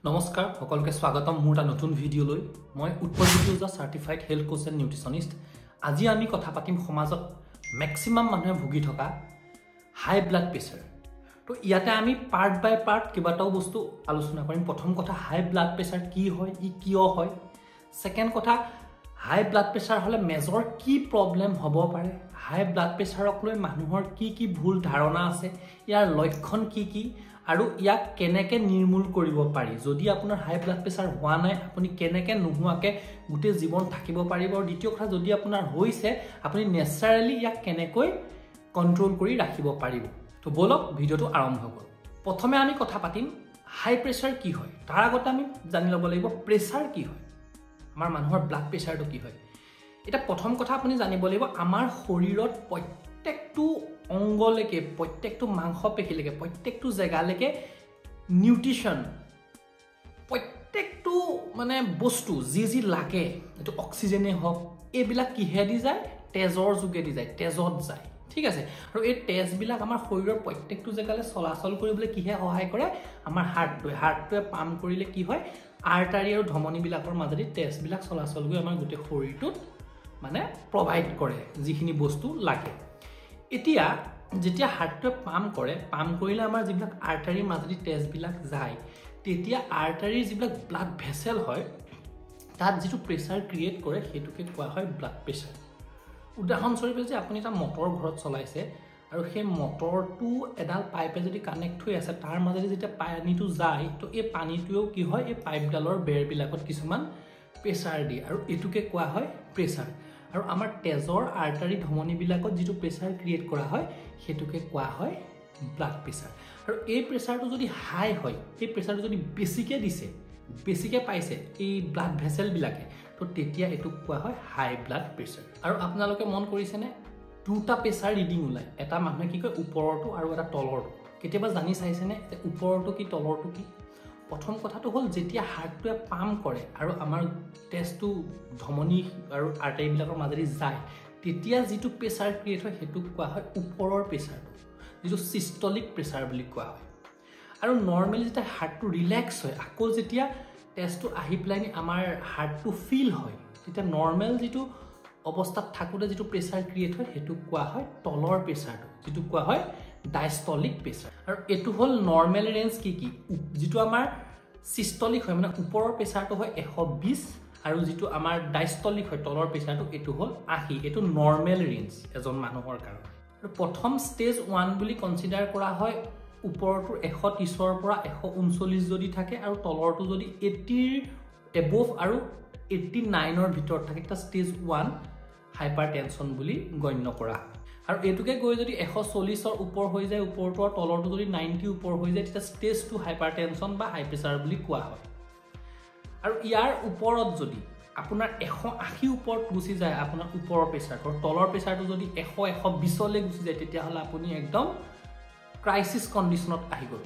নমস্কাৰ, সকলোকে স্বাগতম মোৰ এটা নতুন ভিডিঅ'লৈ। মই উৎপল জ্যোতি ওজা, certified health coach and nutritionist. আজি আমি কথা পাতিম সমাজত মেক্সিমাম মানুহে ভুগি থকা হাই ব্লাড প্ৰেছাৰ। তো ইয়াতে আমি পাৰ্ট বাই পাৰ্ট কেইবাটাও বস্তু আলোচনা কৰিম। প্ৰথম কথা, হাই ব্লাড প্ৰেছাৰ কি হয়, ই কিয় হয়। ছেকেণ্ড কথা, হাই ব্লাড প্ৰেছাৰ হ'লে মেজৰ কি প্ৰব্লেম হ'ব পাৰে, হাই ব্লাড প্ৰেছাৰক লৈ মানুহৰ কি কি ভুল ধাৰণা আছে, ইয়াৰ লক্ষণ কি কি আৰু ইয়াক কেনেকৈ নিৰ্মূল কৰিব পাৰি। যদি আপোনাৰ হাই ব্লাড প্ৰেছাৰ হোৱা নাই, আপুনি কেনেকৈ নোহোৱাকৈ গোটেই জীৱন থাকিব পাৰিব। আৰু দ্বিতীয় কথা, যদি আপোনাৰ হৈছে, আপুনি নেচাৰেলি ইয়াক কেনেকৈ কণ্ট্ৰল কৰি ৰাখিব পাৰিব। তো ব'লক ভিডিঅ'টো আৰম্ভ কৰোঁ। প্ৰথমে আমি কথা পাতিম হাই প্ৰেছাৰ কি হয়। তাৰ আগতে আমি জানি ল'ব লাগিব প্ৰেছাৰ কি হয়, আমাৰ মানুহৰ ব্লাড প্ৰেছাৰটো কি হয়। এতিয়া প্ৰথম কথা আপুনি জানিব লাগিব, আমাৰ শৰীৰত প্ৰত্যেকটো অংগলৈকে, প্ৰত্যেকটো মাংসপেশীলৈকে, প্ৰত্যেকটো জেগালৈকে নিউট্ৰিশ্যন, প্ৰত্যেকটো মানে বস্তু যি যি লাগে, এইটো অক্সিজেনেই হওক, এইবিলাক কিহেদি যায়? তেজৰ যোগেদি যায়, তেজত যায়, ঠিক আছে। আৰু এই তেজবিলাক আমাৰ শৰীৰৰ প্ৰত্যেকটো জেগালৈ চলাচল কৰিবলৈ কিহে সহায় কৰে? আমাৰ হাৰ্টটোৱে। হাৰ্টটোৱে পাম্প কৰিলে কি হয়, আৰ্টাৰী আৰু ধমনীবিলাকৰ মাজেদি তেজবিলাক চলাচল কৰি আমাৰ গোটেই শৰীৰটোত মানে প্ৰভাইড কৰে যিখিনি বস্তু লাগে। এতিয়া যেতিয়া হাৰ্টটোৱে পাম্প কৰে, পাম্প কৰিলে আমাৰ যিবিলাক আৰ্টাৰীৰ মাজেদি তেজবিলাক যায়, তেতিয়া আৰ্টাৰীৰ যিবিলাক ব্লাড ভেচেল হয়, তাত যিটো প্ৰেছাৰ ক্ৰিয়েট কৰে সেইটোকে কোৱা হয় ব্লাড প্ৰেছাৰ। উদাহৰণস্বৰূপে, যে আপুনি এটা মটৰ ঘৰত চলাইছে আৰু সেই মটৰটো এডাল পাইপে যদি কানেক্ট হৈ আছে, তাৰ মাজেদি যেতিয়া পানীটো যায়, তো এই পানীটোৱেও কি হয়, এই পাইপডালৰ বেৰবিলাকত কিছুমান প্ৰেছাৰ দিয়ে আৰু এইটোকে কোৱা হয় প্ৰেছাৰ। আৰু আমাৰ তেজৰ আৰ্টাৰী ধমনীবিলাকত যিটো প্ৰেছাৰ ক্ৰিয়েট কৰা হয়, সেইটোকে কোৱা হয় ব্লাড প্ৰেছাৰ। আৰু এই প্ৰেছাৰটো যদি হাই হয়, এই প্ৰেছাৰটো যদি বেছিকৈ দিছে, বেছিকৈ পাইছে এই ব্লাড ভেচেলবিলাকে, তো তেতিয়া এইটোক কোৱা হয় হাই ব্লাড প্ৰেছাৰ। আৰু আপোনালোকে মন কৰিছেনে, দুটা প্ৰেছাৰ ৰিডিং ওলায়, এটা মানুহে কি কয় ওপৰৰটো আৰু এটা তলৰটো। কেতিয়াবা জানি চাইছেনে যে ওপৰৰটো কি তলৰটো কি? প্ৰথম কথাটো হ'ল, যেতিয়া হাৰ্টটোৱে পাম্প কৰে আৰু আমাৰ তেজটো ধমনী আৰু আৰ্টাৰীবিলাকৰ মাজেদি যায়, তেতিয়া যিটো প্ৰেছাৰ ক্ৰিয়েট হয় সেইটোক কোৱা হয় ওপৰৰ প্ৰেছাৰটো, যিটো চিষ্টলিক প্ৰেছাৰ বুলি কোৱা হয়। আৰু নৰ্মেলি যেতিয়া হাৰ্টটো ৰিলেক্স হয়, আকৌ যেতিয়া তেজটো আহি পেলাই আমাৰ হাৰ্টটো ফিল হয়, তেতিয়া নৰ্মেল যিটো অৱস্থাত থাকোঁতে যিটো প্ৰেছাৰ ক্ৰিয়েট হয় সেইটোক কোৱা হয় তলৰ প্ৰেছাৰটো, যিটো কোৱা হয় ডাইষ্টলিক প্ৰেছাৰ। আৰু এইটো হ'ল নৰ্মেল ৰেঞ্জ কি কি, যিটো আমাৰ চিষ্টলিক হয় মানে ওপৰৰ প্ৰেছাৰটো হয় 120, আৰু যিটো আমাৰ ডাইষ্টলিক হয় তলৰ প্ৰেছাৰটো, এইটো হ'ল 80। এইটো নৰ্মেল ৰেঞ্জ এজন মানুহৰ কাৰণে। আৰু প্ৰথম ষ্টেজ 1 বুলি কনচিডাৰ কৰা হয় ওপৰটোৰ 130ৰ পৰা 139 যদি থাকে আৰু তলৰটো যদি 80ৰ এবভ আৰু 89ৰ ভিতৰত থাকে, তেতিয়া ষ্টেজ 1 হাইপাৰ টেনশ্যন বুলি গণ্য কৰা হয়। আৰু এইটোকে গৈ যদি 140ৰ ওপৰ হৈ যায় ওপৰটো আৰু তলৰটো যদি 90 ওপৰ হৈ যায়, তেতিয়া ষ্টেজ 2 হাইপাৰ টেনশ্যন বা হাই প্ৰেছাৰ বুলি কোৱা হয়। আৰু ইয়াৰ ওপৰত যদি আপোনাৰ 180 ওপৰত গুচি যায় আপোনাৰ ওপৰৰ প্ৰেছাৰটো, তলৰ প্ৰেছাৰটো যদি 100 120লৈ গুচি যায়, তেতিয়াহ'লে আপুনি একদম ক্ৰাইচিছ কণ্ডিশ্যনত আহি গ'ল।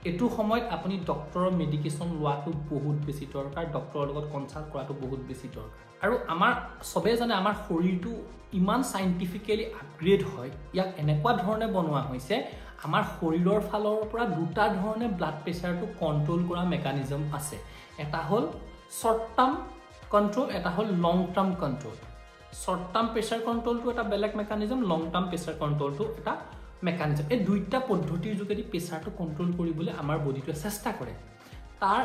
এইটো সময়ত আপুনি ডক্টৰৰ মেডিকেশ্যন লোৱাটো বহুত বেছি দৰকাৰ, ডক্টৰৰ লগত কনচাল্ট কৰাটো বহুত বেছি দৰকাৰ। আৰু আমাৰ চবেই জানে আমাৰ শৰীৰটো ইমান চাইণ্টিফিকেলি আপগ্ৰেড হয়, ইয়াক এনেকুৱা ধৰণে বনোৱা হৈছে, আমাৰ শৰীৰৰ ফালৰ পৰা দুটা ধৰণে ব্লাড প্ৰেছাৰটো কণ্ট্ৰল কৰা মেকানিজম আছে। এটা হ'ল শ্বৰ্ট টাৰ্ম কণ্ট্ৰল, এটা হ'ল long term control. Short term pressure কণ্ট্ৰলটো এটা বেলেগ মেকানিজম, লং টাৰ্ম প্ৰেছাৰ কণ্ট্ৰলটো এটা মেকানিজম। এই দুইটা পদ্ধতিৰ যোগেদি প্ৰেছাৰটো কণ্ট্ৰল কৰিবলৈ আমাৰ বডিটোৱে চেষ্টা কৰে। তাৰ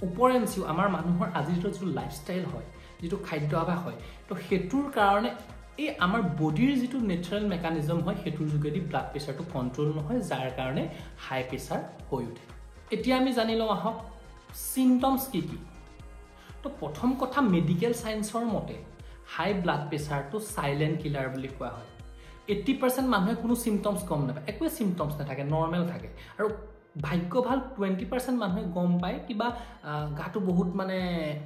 উপৰেঞ্চিও আমাৰ মানুহৰ আজিৰ দিনত যিটো লাইফষ্টাইল হয়, যিটো খাদ্যাভ্যাস হয়, তো সেইটোৰ কাৰণে এই আমাৰ বডিৰ যিটো নেচাৰেল মেকানিজম হয় সেইটোৰ যোগেদি ব্লাড প্ৰেছাৰটো কণ্ট্ৰল নহয়, যাৰ কাৰণে হাই প্ৰেছাৰ হৈ উঠে। এতিয়া আমি জানি লওঁ আহক চিমটমছ কি কি। তো প্ৰথম কথা, মেডিকেল চায়েন্সৰ মতে হাই ব্লাড প্ৰেছাৰটো চাইলেণ্ট কিলাৰ বুলি কোৱা হয়। 80% মানুহে কোনো চিমটমছ গম নাপায়, একোৱে চিমটমছ নাথাকে, নৰ্মেল থাকে। আৰু ভাগ্য ভাল 20% মানুহে গম পায়, কিবা গাটো বহুত মানে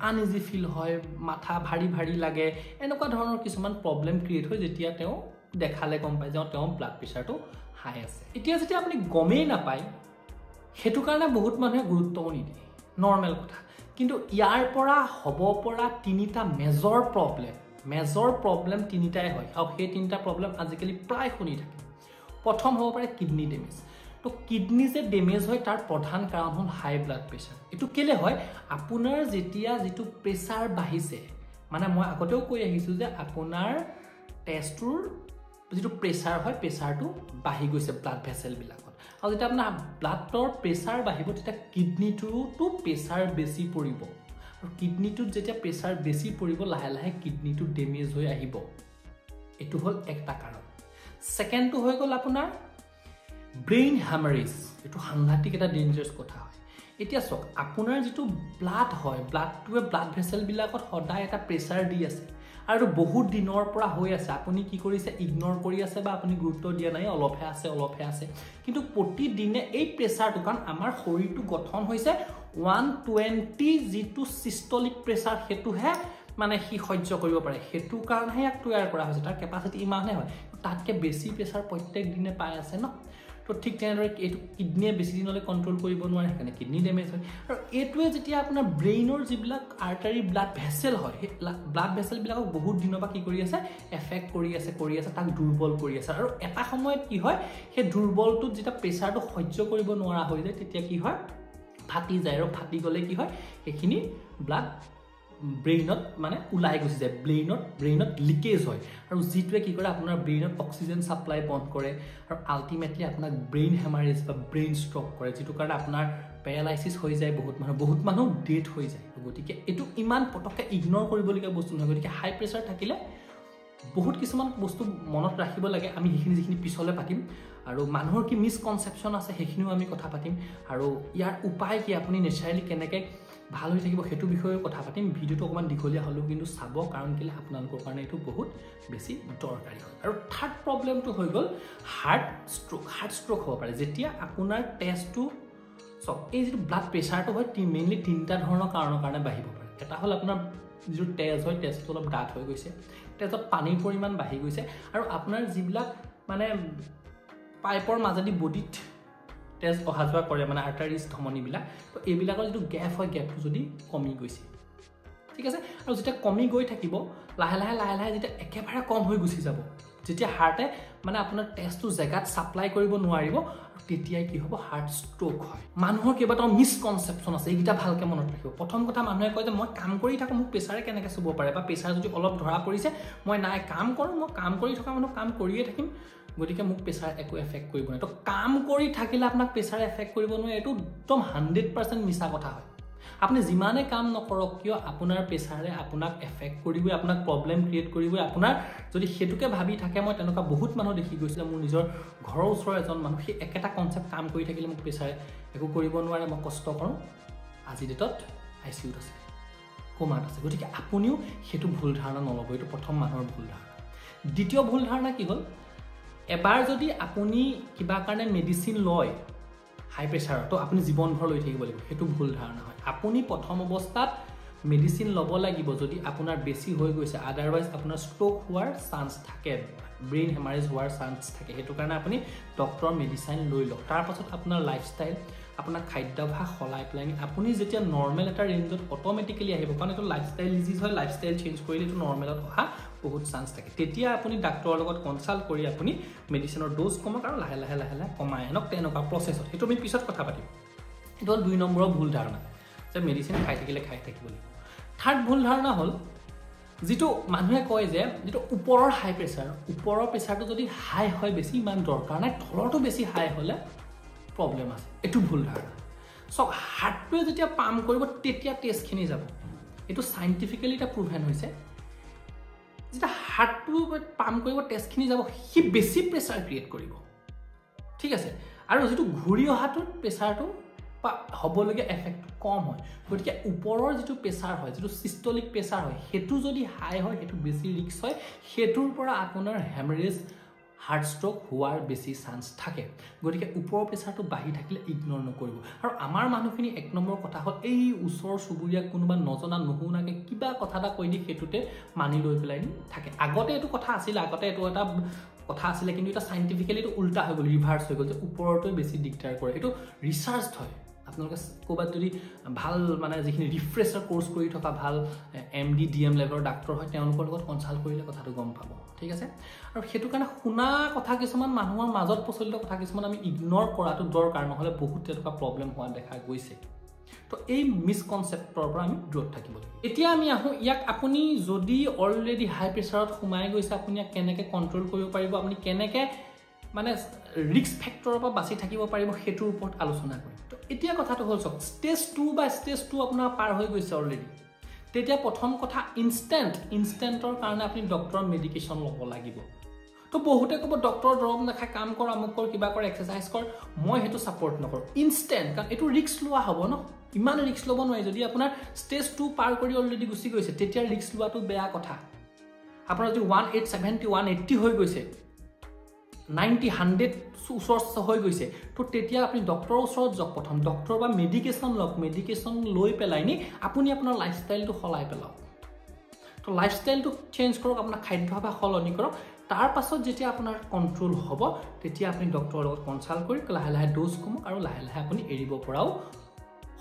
আনইজি ফিল হয়, মাথা ভাৰী ভাৰী লাগে, এনেকুৱা ধৰণৰ কিছুমান প্ৰব্লেম ক্ৰিয়েট হয়, যেতিয়া তেওঁ দেখালে গম পায় যে তেওঁ ব্লাড প্ৰেছাৰটো হাই আছে। এতিয়া যেতিয়া আপুনি গমেই নাপায়, সেইটো কাৰণে বহুত মানুহে গুৰুত্বও নিদিয়ে, নৰ্মেল কথা। কিন্তু ইয়াৰ পৰা হ'ব পৰা তিনিটা মেজৰ প্ৰব্লেম, মেজৰ প্ৰব্লেম তিনিটাই হয় আৰু সেই তিনিটা প্ৰব্লেম আজিকালি প্ৰায় শুনি থাকে। প্ৰথম হ'ব পাৰে কিডনী ডেমেজ। তো কিডনী যে ডেমেজ হয় তাৰ প্ৰধান কাৰণ হ'ল হাই ব্লাড প্ৰেছাৰ। এইটো কেলৈ হয়? আপোনাৰ যেতিয়া যিটো প্ৰেছাৰ বাঢ়িছে, মানে মই আগতেও কৈ আহিছোঁ যে আপোনাৰ তেজটোৰ যিটো প্ৰেছাৰ হয়, প্ৰেছাৰটো বাঢ়ি গৈছে ব্লাড ভেচেলবিলাকত। আৰু যেতিয়া আপোনাৰ ব্লাডৰ প্ৰেছাৰ বাঢ়িব তেতিয়া কিডনীটোতো প্ৰেছাৰ বেছি পৰিব, আৰু কিডনীটোত যেতিয়া প্ৰেছাৰ বেছি পৰিব লাহে লাহে কিডনীটো ডেমেজ হৈ আহিব। এইটো হ'ল একটা কাৰণ। ছেকেণ্ডটো হৈ গ'ল আপোনাৰ ব্ৰেইন হেমাৰেজ। এইটো সাংঘাতিক এটা ডেঞ্জাৰাছ কথা হয়। এতিয়া চাওক, আপোনাৰ যিটো ব্লাড হয়, ব্লাডটোৱে ব্লাড ভেচেলবিলাকত সদায় এটা প্ৰেছাৰ দি আছে, আৰু বহুত দিনৰ পৰা হৈ আছে। আপুনি কি কৰিছে, ইগন'ৰ কৰি আছে বা আপুনি গুৰুত্ব দিয়া নাই, অলপহে আছে অলপহে আছে, কিন্তু প্ৰতিদিনে এই প্ৰেছাৰটো, কাৰণ আমাৰ শৰীৰটো গঠন হৈছে 120 যিটো চিষ্টলিক প্ৰেছাৰ, সেইটোহে মানে সি সহ্য কৰিব পাৰে, সেইটো কাৰণেহে ইয়াক তৈয়াৰ কৰা হৈছে, তাৰ কেপাচিটি ইমানহে হয়, তাতকৈ বেছি প্ৰেছাৰ প্ৰত্যেক দিনে পাই আছে ন। তো ঠিক তেনেদৰে এইটো কিডনীয়ে বেছি দিনলৈ কণ্ট্ৰল কৰিব নোৱাৰে, সেইকাৰণে কিডনী ডেমেজ হয়। আৰু এইটোৱে যেতিয়া আপোনাৰ ব্ৰেইনৰ যিবিলাক আৰ্টাৰী ব্লাড ভেচেল হয়, সেই ব্লাড ভেচেলবিলাকক বহুত দিনৰ পৰা কি কৰি আছে, এফেক্ট কৰি আছে কৰি আছে, তাক দুৰ্বল কৰি আছে। আৰু এটা সময়ত কি হয়, সেই দুৰ্বলটোত যেতিয়া প্ৰেছাৰটো সহ্য কৰিব নোৱাৰা হৈ যায়, তেতিয়া কি হয়, ফাটি যায়। আৰু ফাটি গ'লে কি হয়, সেইখিনি ব্লাড ব্ৰেইনত মানে ওলাই গুচি যায়, ব্ৰেইনত লিকেজ হয়। আৰু যিটোৱে কি কৰে, আপোনাৰ ব্ৰেইনত অক্সিজেন ছাপ্লাই বন্ধ কৰে, আৰু আল্টিমেটলি আপোনাক ব্ৰেইন হেমাৰেজ বা ব্ৰেইন ষ্ট্ৰক কৰে, যিটো কাৰণে আপোনাৰ পেৰালাইচিছ হৈ যায়, বহুত মানুহ ডেথ হৈ যায়। গতিকে এইটো ইমান পটককৈ ইগন'ৰ কৰিবলগীয়া বস্তু নহয়। গতিকে হাই প্ৰেছাৰ থাকিলে বহুত কিছুমান বস্তু মনত ৰাখিব লাগে, আমি সেইখিনি যিখিনি পিছলৈ পাতিম। আৰু মানুহৰ কি মিছকনচেপশ্যন আছে সেইখিনিও আমি কথা পাতিম, আৰু ইয়াৰ উপায় কি, আপুনি নেচাৰেলি কেনেকৈ ভাল হৈ থাকিব সেইটো বিষয়েও কথা পাতিম। ভিডিঅ'টো অকণমান দীঘলীয়া হ'লেও কিন্তু চাব, কাৰণ কেলৈ আপোনালোকৰ কাৰণে এইটো বহুত বেছি দৰকাৰী হয়। আৰু থাৰ্ড প্ৰব্লেমটো হৈ গ'ল হাৰ্ট ষ্ট্ৰক। হাৰ্ট ষ্ট্ৰক হ'ব পাৰে যেতিয়া আপোনাৰ তেজটো, চাওক এই যিটো ব্লাড প্ৰেছাৰটো হয় মেইনলি তিনিটা ধৰণৰ কাৰণৰ কাৰণে বাঢ়িব পাৰে। এটা হ'ল আপোনাৰ যিটো তেজ হয়, তেজটো অলপ ডাঠ হৈ গৈছে, তেজত পানীৰ পৰিমাণ বাঢ়ি গৈছে, আৰু আপোনাৰ যিবিলাক মানে পাইপৰ মাজেদি বডিত তেজ অহা যোৱা কৰে, মানে আৰ্টাৰিজ ধমনীবিলাক, তো এইবিলাকৰ যিটো গেপ হয়, গেপটো যদি কমি গৈছে, ঠিক আছে। আৰু যেতিয়া কমি গৈ থাকিব লাহে লাহে লাহে লাহে যেতিয়া একেবাৰে কম হৈ গুচি যাব, যেতিয়া হাৰ্টে মানে আপোনাৰ তেজটো জেগাত ছাপ্লাই কৰিব নোৱাৰিব, তেতিয়াই কি হ'ব, হাৰ্ট ষ্ট্ৰক হয়। মানুহৰ কেইবাটাও মিছকনচেপশ্যন আছে, এইকেইটা ভালকৈ মনত ৰাখিব। প্ৰথম কথা, মানুহে কয় যে মই কাম কৰি থাকোঁ, মোক প্ৰেছাৰে কেনেকৈ চুব পাৰে, বা প্ৰেছাৰ যদি অলপ ধৰা পৰিছে মই নাই কাম কৰোঁ, মই কাম কৰি থকা মানুহ, কাম কৰিয়ে থাকিম, গতিকে মোক প্ৰেছাৰ একো এফেক্ট কৰিব নোৱাৰে। তো কাম কৰি থাকিলে আপোনাক প্ৰেছাৰে এফেক্ট কৰিব নোৱাৰে, এইটো একদম 100% মিছা কথা হয়। আপুনি যিমানে কাম নকৰক কিয়, আপোনাৰ প্ৰেছাৰে আপোনাক এফেক্ট কৰিবই, আপোনাক প্ৰব্লেম ক্ৰিয়েট কৰিবই। আপোনাৰ যদি সেইটোকে ভাবি থাকে, মই তেনেকুৱা বহুত মানুহ দেখি গৈছিলে, মোৰ নিজৰ ঘৰৰ ওচৰৰ এজন মানুহ, সেই একেটা কনচেপ্ট, কাম কৰি থাকিলে মোক প্ৰেছাৰে একো কৰিব নোৱাৰে, মই কষ্ট কৰোঁ, আজি ডেটত ICUত আছে, কোমাত আছে। গতিকে আপুনিও সেইটো ভুল ধাৰণা নল'ব, এইটো প্ৰথম মানুহৰ ভুল ধাৰণা। দ্বিতীয় ভুল ধাৰণা কি হ'ল, এবাৰ যদি আপুনি কিবা কাৰণে মেডিচিন লয় হাই প্ৰেছাৰৰ, তো আপুনি জীৱনভৰ লৈ থাকিব লাগিব, সেইটো ভুল ধাৰণা হয়। আপুনি প্ৰথম অৱস্থাত মেডিচিন ল'ব লাগিব যদি আপোনাৰ বেছি হৈ গৈছে, আদাৰৱাইজ আপোনাৰ ষ্ট্ৰক হোৱাৰ চান্স থাকে, ব্ৰেইন হেমাৰেজ হোৱাৰ চান্স থাকে। সেইটো কাৰণে আপুনি ডক্টৰৰ মেডিচাইন লৈ লওক। তাৰপাছত আপোনাৰ লাইফষ্টাইল, আপোনাৰ খাদ্যাভ্যাস সলাই পেলাই আপুনি যেতিয়া নৰ্মেল এটা ৰেঞ্জত অট'মেটিকেলি আহিব, কাৰণ এইটো লাইফষ্টাইল ডিজিজ হয়, লাইফষ্টাইল চেঞ্জ কৰিলে এইটো নৰ্মেলত অহা বহুত চান্স থাকে। তেতিয়া আপুনি ডাক্তৰৰ লগত কনচাল্ট কৰি আপুনি মেডিচিনৰ ড'জ কমাওক আৰু লাহে লাহে লাহে লাহে কমাই আনক, তেনেকুৱা প্ৰচেছত। সেইটো আমি পিছত কথা পাতিম। সেইটো হ'ল 2 নম্বৰৰ ভুল ধাৰণা, যে মেডিচিন খাই থাকিলে খাই থাকিব লাগিব। থাৰ্ড ভুল ধাৰণা হ'ল যিটো মানুহে কয় যে যিটো ওপৰৰ হাই প্ৰেছাৰ, ওপৰৰ প্ৰেছাৰটো যদি হাই হয় বেছি ইমান দৰকাৰ নাই, তলৰটো বেছি হাই হ'লে প্ৰব্লেম আছে, এইটো ভুল ধাৰণা। চাওক, হাৰ্টটোৱে যেতিয়া পাম্প কৰিব তেতিয়া তেজখিনি যাব, এইটো চাইণ্টিফিকেলি এটা প্ৰুভেন হৈছে। যেতিয়া হাৰ্টটো পাম্প কৰিব তেজখিনি যাব, সি বেছি প্ৰেছাৰ ক্ৰিয়েট কৰিব, ঠিক আছে। আৰু যিটো ঘূৰি অহাটোত প্ৰেছাৰটো বা হ'বলগীয়া এফেক্টটো কম হয়। গতিকে ওপৰৰ যিটো প্ৰেছাৰ হয়, যিটো চিষ্টলিক প্ৰেছাৰ হয়, সেইটো যদি হাই হয় সেইটো বেছি ৰিস্ক হয়, সেইটোৰ পৰা আপোনাৰ হেমাৰেজ, হাৰ্ট ষ্ট্ৰক হোৱাৰ বেছি চান্স থাকে। গতিকে ওপৰৰ প্ৰেছাৰটো বাঢ়ি থাকিলে ইগন'ৰ নকৰিব। আৰু আমাৰ মানুহখিনি 1 নম্বৰ কথা হ'ল, এই ওচৰ চুবুৰীয়া কোনোবা নজনা নুশুনাকৈ কিবা কথা এটা কৈ দি সেইটোতে মানি লৈ পেলাই থাকে। আগতে এইটো কথা আছিলে, আগতে এইটো এটা কথা আছিলে, কিন্তু এটা চাইণ্টিফিকেলি এইটো উল্টা হৈ গ'ল, ৰিভাৰ্চ হৈ গ'ল, যে ওপৰটোৱে বেছি দিগদাৰ কৰে। এইটো ৰিচাৰ্জ হয়, আপোনালোকে ক'ৰবাত যদি ভাল মানে যিখিনি ৰিফ্ৰেছাৰ কোৰ্চ কৰি থকা ভাল MD DM লেভেলৰ ডাক্তৰ হয়, তেওঁলোকৰ লগত কনচাল্ট কৰিলে কথাটো গম পাব, ঠিক আছে। আৰু সেইটো কাৰণে শুনা কথা কিছুমান, মানুহৰ মাজত প্ৰচলিত কথা কিছুমান আমি ইগন'ৰ কৰাটো দৰকাৰ, নহ'লে বহুত তেনেকুৱা প্ৰব্লেম হোৱা দেখা গৈছে। তো এই মিছকনচেপ্টৰ পৰা আমি দূৰত থাকিব লাগিব। এতিয়া আমি আহোঁ ইয়াক আপুনি যদি অলৰেডি হাই প্ৰেছাৰত সোমাই গৈছে, আপুনি ইয়াক কেনেকৈ কণ্ট্ৰল কৰিব পাৰিব, আপুনি কেনেকৈ মানে ৰিস্ক ফেক্টৰৰ পৰা বাচি থাকিব পাৰিব, সেইটোৰ ওপৰত আলোচনা কৰিম। তো এতিয়া কথাটো হ'ল চাওক, ষ্টেজ 2 বা ষ্টেজ 2 আপোনাৰ পাৰ হৈ গৈছে অলৰেডি, তেতিয়া প্ৰথম কথা ইনষ্টেণ্টৰ কাৰণে আপুনি ডক্টৰৰ মেডিকেশ্যন ল'ব লাগিব। তো বহুতে ক'ব ডক্টৰৰ দৰৱ নাখায়, কাম কৰ, আমুক কৰ, কিবা কৰ, এক্সাৰচাইজ কৰ, মই সেইটো ছাপৰ্ট নকৰোঁ ইনষ্টেণ্ট, কাৰণ এইটো ৰিস্ক লোৱা হ'ব ন, ইমান ৰিস্ক ল'ব নোৱাৰি। যদি আপোনাৰ ষ্টেজ 2 পাৰ কৰি অলৰেডি গুচি গৈছে, তেতিয়া ৰিস্ক লোৱাটো বেয়া কথা। আপোনাৰ যদি 170, 180 হৈ গৈছে, 90, 100 ওচৰত হৈ গৈছে, তো তেতিয়া আপুনি ডক্টৰৰ ওচৰত যাওক প্ৰথম, ডক্টৰ বা মেডিকেশ্যন লওক, মেডিকেশ্যন লৈ পেলাই নি আপুনি আপোনাৰ লাইফষ্টাইলটো সলাই পেলাওক। তো লাইফষ্টাইলটো চেঞ্জ কৰক, আপোনাৰ খাদ্যাভ্যাস সলনি কৰক, তাৰ পাছত যেতিয়া আপোনাৰ কণ্ট্ৰল হ'ব, তেতিয়া আপুনি ডক্টৰৰ লগত কনচাল্ট কৰি লাহে লাহে ড'জ কমক আৰু লাহে লাহে আপুনি এৰিব পৰাও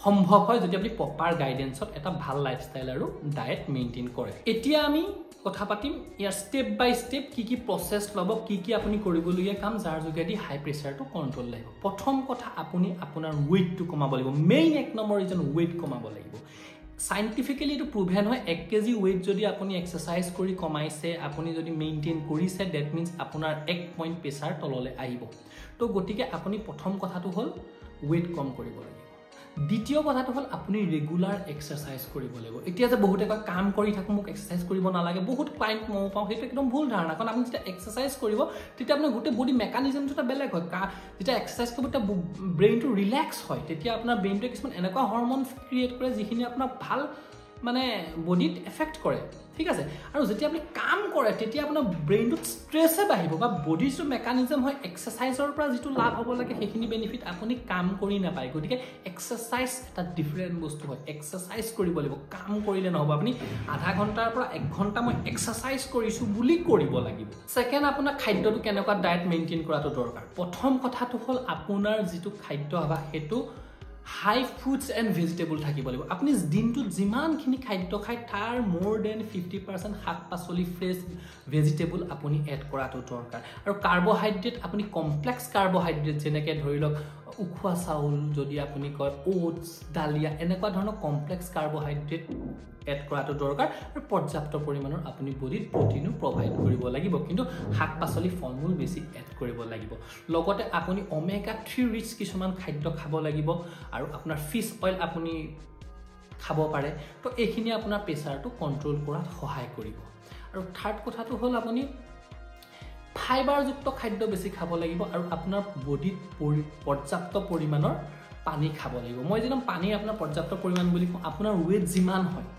সম্ভৱ হয়, যদি আপুনি প্ৰপাৰ গাইডেঞ্চত এটা ভাল লাইফষ্টাইল আৰু ডায়েট মেইনটেইন কৰে। এতিয়া আমি কথা পাতিম ইয়াৰ ষ্টেপ বাই ষ্টেপ কি কি প্ৰচেছ ল'ব, কি কি আপুনি কৰিবলগীয়া কাম যাৰ যোগেদি হাই প্ৰেছাৰটো কণ্ট্ৰল লাগিব। প্ৰথম কথা, আপুনি আপোনাৰ ৱেইটটো কমাব লাগিব। মেইন 1 নম্বৰ ৰিজন, ৱেইট কমাব লাগিব। চাইণ্টিফিকেলি এইটো প্ৰুভেন হয়, 1 কেজি ৱেইট যদি আপুনি এক্সাৰচাইজ কৰি কমাইছে, আপুনি যদি মেইনটেইন কৰিছে, that means আপোনাৰ 1 পইণ্ট প্ৰেছাৰ তললৈ আহিব। তো গতিকে আপুনি প্ৰথম কথাটো হ'ল ৱেইট কম কৰিব লাগিব। দ্বিতীয় কথাটো হ'ল আপুনি ৰেগুলাৰ এক্সাৰচাইজ কৰিব লাগিব। এতিয়া যে বহুতে কয় কাম কৰি থাকোঁ, মোক এক্সাৰচাইজ কৰিব নালাগে, বহুত ক্লাইণ্ট ময়ো পাওঁ, সেইটো একদম ভুল ধাৰণা। কাৰণ আপুনি যেতিয়া এক্সাৰচাইজ কৰিব, তেতিয়া আপোনাৰ গোটেই বডি মেকানিজমটো এটা বেলেগ হয়। যেতিয়া এক্সাৰচাইজ কৰিব তেতিয়া ব্ৰেইনটো ৰিলেক্স হয়, তেতিয়া আপোনাৰ ব্ৰেইনটোৱে কিছুমান এনেকুৱা হৰমন ক্ৰিয়েট কৰে যিখিনি আপোনাক ভাল মানে বডিত এফেক্ট কৰে, ঠিক আছে। আৰু যেতিয়া আপুনি কাম কৰে, তেতিয়া আপোনাৰ ব্ৰেইনটোত ষ্ট্ৰেছে বাঢ়িব বা বডিৰ যিটো মেকানিজম হয়, এক্সাৰচাইজৰ পৰা যিটো লাভ হ'ব লাগে সেইখিনি বেনিফিট আপুনি কাম কৰি নাপায়। গতিকে এক্সাৰচাইজ এটা ডিফাৰেণ্ট বস্তু হয়, এক্সাৰচাইজ কৰিব লাগিব, কাম কৰিলে নহ'ব। আপুনি আধা ঘণ্টাৰ পৰা 1 ঘণ্টা মই এক্সাৰচাইজ কৰিছোঁ বুলি কৰিব লাগিব। ছেকেণ্ড, আপোনাৰ খাদ্যটো কেনেকুৱা ডায়েট মেইনটেইন কৰাটো দৰকাৰ। প্ৰথম কথাটো হ'ল আপোনাৰ যিটো খাদ্যাভ্যাস, সেইটো হাই ফ্ৰুটছ এণ্ড ভেজিটেবল থাকিব লাগিব। আপুনি দিনটোত যিমানখিনি খাদ্য খায়, তাৰ মোৰ then 50% শাক পাচলি, ফ্ৰেছ ভেজিটেবল আপুনি এড কৰাটো দৰকাৰ। আৰু কাৰ্বহাইড্ৰেট, আপুনি কমপ্লেক্স কাৰ্বহাইড্ৰেট, যেনেকৈ ধৰি লওক উখোৱা চাউল, যদি আপুনি কয় অ'টছ, ডালিয়া, এনেকুৱা ধৰণৰ কমপ্লেক্স কাৰ্বহাইড্ৰেট এড কৰাটো দৰকাৰ। আৰু পৰ্যাপ্ত পৰিমাণৰ আপুনি বডিত প্ৰটিনো প্ৰভাইড কৰিব লাগিব, কিন্তু শাক পাচলি, ফল মূল বেছি এড কৰিব লাগিব। লগতে আপুনি অমেগা 3 ৰিচ কিছুমান খাদ্য খাব লাগিব আৰু আপোনাৰ ফিছ অইল আপুনি খাব পাৰে। তো এইখিনি আপোনাৰ প্ৰেছাৰটো কণ্ট্ৰল কৰাত সহায় কৰিব। আৰু থাৰ্ড কথাটো হ'ল আপুনি ফাইবাৰযুক্ত খাদ্য বেছি খাব লাগিব আৰু আপোনাৰ বডিত পৰ্যাপ্ত পৰিমাণৰ পানী খাব লাগিব। মই যেতিয়া পানী আপোনাৰ পৰ্যাপ্ত পৰিমাণ বুলি কওঁ, আপোনাৰ ৱেইট যিমান হয়,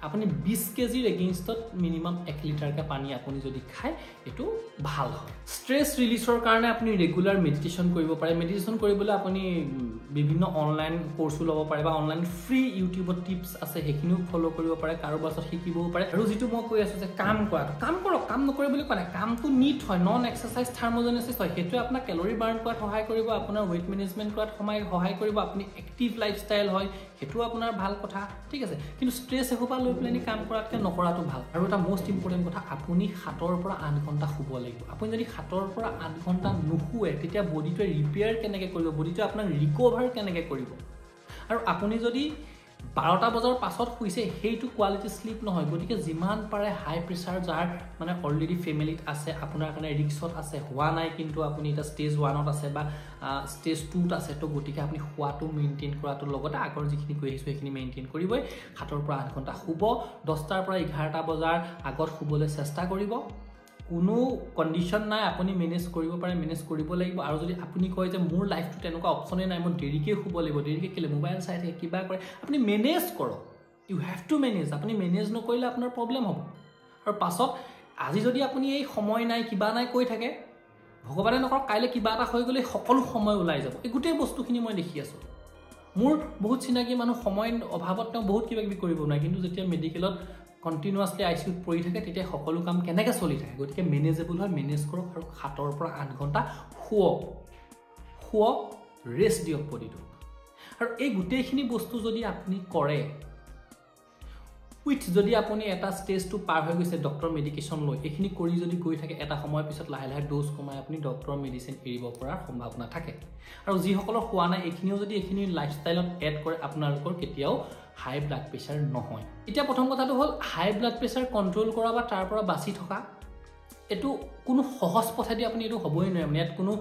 আপুনি 20 কেজিৰ এগেইনষ্টত মিনিমাম 1 লিটাৰকৈ পানী আপুনি যদি খায়, এইটো ভাল হয়। ষ্ট্ৰেছ ৰিলিজৰ কাৰণে আপুনি ৰেগুলাৰ মেডিটেশ্যন কৰিব পাৰে। মেডিটেশ্যন কৰিবলৈ আপুনি বিভিন্ন অনলাইন কৰ্চো ল'ব পাৰে বা অনলাইন ফ্ৰী ইউটিউবত টিপছ আছে, সেইখিনিও ফ'ল' কৰিব পাৰে, কাৰোবাৰ ওচৰত শিকিবও পাৰে। আৰু যিটো মই কৈ আছোঁ যে কাম কৰাটো, কাম কৰক, কাম নকৰে বুলি কোৱা নাই, কামটো নিট হয়, নন এক্সাৰচাইজ থাৰ্মোজেনেচিছ হয়, সেইটোৱে আপোনাক কেলৰি বাৰ্ণ কৰাত সহায় কৰিব, আপোনাৰ ৱেইট মেনেজমেণ্ট কৰাত সহায় কৰিব, আপুনি এক্টিভ লাইফষ্টাইল হয়, সেইটোও আপোনাৰ ভাল কথা, ঠিক আছে। কিন্তু ষ্ট্ৰেছ এসোপা লৈ পেলাই কাম কৰাতকৈ নকৰাটো ভাল। আৰু এটা মষ্ট ইম্পৰ্টেণ্ট কথা, আপুনি 7ৰ পৰা 8 ঘণ্টা শুব লাগিব। আপুনি যদি 7ৰ পৰা 8 ঘণ্টা নুশুৱে, তেতিয়া বডিটোৱে ৰিপেয়াৰ কেনেকৈ কৰিব, বডিটোৱে আপোনাক ৰিকভাৰ কেনেকৈ কৰিব? আৰু আপুনি যদি 12টা বজাৰ পাছত শুইছে, সেইটো কোৱালিটি শ্লিপ নহয়। গতিকে যিমান পাৰে হাই প্ৰেছাৰ যাৰ মানে অলৰেডি ফেমিলিত আছে, আপোনাৰ কাৰণে ৰিক্সত আছে, হোৱা নাই কিন্তু আপুনি এতিয়া ষ্টেজ 1ত আছে বা ষ্টেজ 2ত আছে, তো গতিকে আপুনি খোৱাটো মেইনটেইন কৰাটোৰ লগতে আগৰ যিখিনি কৈ আহিছোঁ সেইখিনি মেইনটেইন কৰিবই। 7ৰ পৰা 8 ঘণ্টা শুব, 10টাৰ পৰা 11টা বজাৰ আগত শুবলৈ চেষ্টা কৰিব। কোনো কণ্ডিশ্যন নাই, আপুনি মেনেজ কৰিব পাৰে, মেনেজ কৰিব লাগিব। আৰু যদি আপুনি কয় যে মোৰ লাইফটো তেনেকুৱা অপশ্যনেই নাই, মই দেৰিকৈ শুব লাগিব, দেৰিকৈ কেলৈ মোবাইল চাই থাকে কিবা কৰে, আপুনি মেনেজ কৰক। You have to manage. আপুনি মেনেজ নকৰিলে আপোনাৰ প্ৰব্লেম হ'ব। আৰু পাছত আজি যদি আপুনি এই সময় নাই কিবা নাই কৈ থাকে, ভগৱানে নকৰক কাইলৈ কিবা এটা হৈ গ'লে সকলো সময় ওলাই যাব। এই গোটেই বস্তুখিনি মই দেখি আছোঁ। মোৰ বহুত চিনাকি মানুহ সময় অভাৱত তেওঁ বহুত কিবা কিবি কৰিব নোৱাৰে, কিন্তু যেতিয়া মেডিকেলত কণ্টিনিউৱাছলি I C ইউত পৰি থাকে তেতিয়া সকলো কাম কেনেকৈ চলি থাকে। গতিকে মেনেজেবল হয়, মেনেজ কৰক আৰু 7ৰ পৰা 8 ঘণ্টা শুৱক, শুৱক, ৰেষ্ট দিয়ক বডিটোক। আৰু এই গোটেইখিনি বস্তু যদি আপুনি কৰে উইথ যদি আপুনি এটা ষ্টেজটো পাৰ হৈ গৈছে ডক্টৰ মেডিকেশ্যন লৈ এইখিনি কৰি যদি গৈ থাকে, এটা সময়ৰ পিছত লাহে লাহে ড'জ কমাই আপুনি ডক্টৰৰ মেডিচিন এৰিব পৰাৰ সম্ভাৱনা থাকে। আৰু যিসকলৰ হোৱা নাই এইখিনিও যদি এইখিনি লাইফষ্টাইলত এড কৰে, আপোনালোকৰ কেতিয়াও হাই ব্লাড প্ৰেছাৰ নহয়। এতিয়া প্ৰথম কথাটো হ'ল হাই ব্লাড প্ৰেছাৰ কণ্ট্ৰল কৰা বা তাৰ পৰা বাচি থকা, এইটো কোনো সহজ পথেদি আপুনি এইটো হ'বই নোৱাৰে, মানে ইয়াত কোনো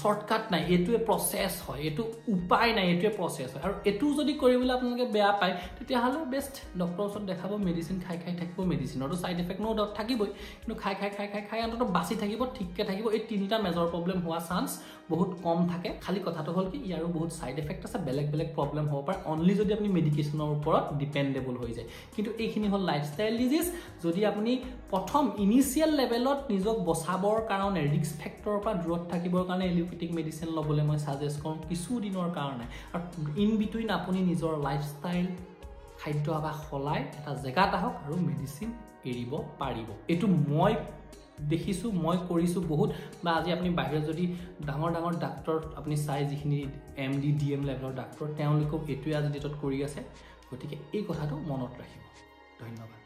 শ্বৰ্টকাট নাই, এইটোৱে প্ৰচেছ হয়, এইটো উপায় নাই, এইটোৱে প্ৰচেছ হয়। আৰু এইটো যদি কৰিবলৈ আপোনালোকে বেয়া পায় তেতিয়াহ'লে বেষ্ট ডক্টৰৰ ওচৰত দেখাব, মেডিচিন খাই খাই থাকিব, মেডিচিনৰতো ছাইড এফেক্ট ন' ডাউট থাকিবই, কিন্তু খাই খাই খাই খাই খাই অন্ততঃ বাচি থাকিব, ঠিককৈ থাকিব। এই তিনিটা মেজৰ প্ৰব্লেম হোৱা চান্স বহুত কম থাকে। খালি কথাটো হ'ল কি ইয়াৰো বহুত ছাইড এফেক্ট আছে, বেলেগ বেলেগ প্ৰব্লেম হ'ব পাৰে অনলি যদি আপুনি মেডিকেশ্যনৰ ওপৰত ডিপেণ্ডেবল হৈ যায়। কিন্তু এইখিনি হ'ল লাইফষ্টাইল ডিজিজ। যদি আপুনি প্ৰথম ইনিচিয়েল লেভেলত নিজক বচাবৰ কাৰণে ৰিস্ক ফেক্টৰৰ পৰা দূৰত থাকিবৰ কাৰণে এলোপেথিক মেডিচিন ল'বলৈ মই ছাজেষ্ট কৰোঁ কিছুদিনৰ কাৰণে, আৰু ইন বিটুইন আপুনি নিজৰ লাইফষ্টাইল খাদ্যাভ্যাস সলাই এটা জেগাত আহক আৰু মেডিচিন এৰিব পাৰিব। এইটো মই দেখিছোঁ, মই কৰিছোঁ বহুত। বা আজি আপুনি বাহিৰত যদি ডাঙৰ ডাঙৰ ডাক্তৰ আপুনি চাই, যিখিনি MD DM লেভেলৰ ডাক্তৰ, তেওঁলোকেও এইটোৱে আজি ডেটত কৰি আছে। গতিকে এই কথাটো মনত ৰাখিব। ধন্যবাদ।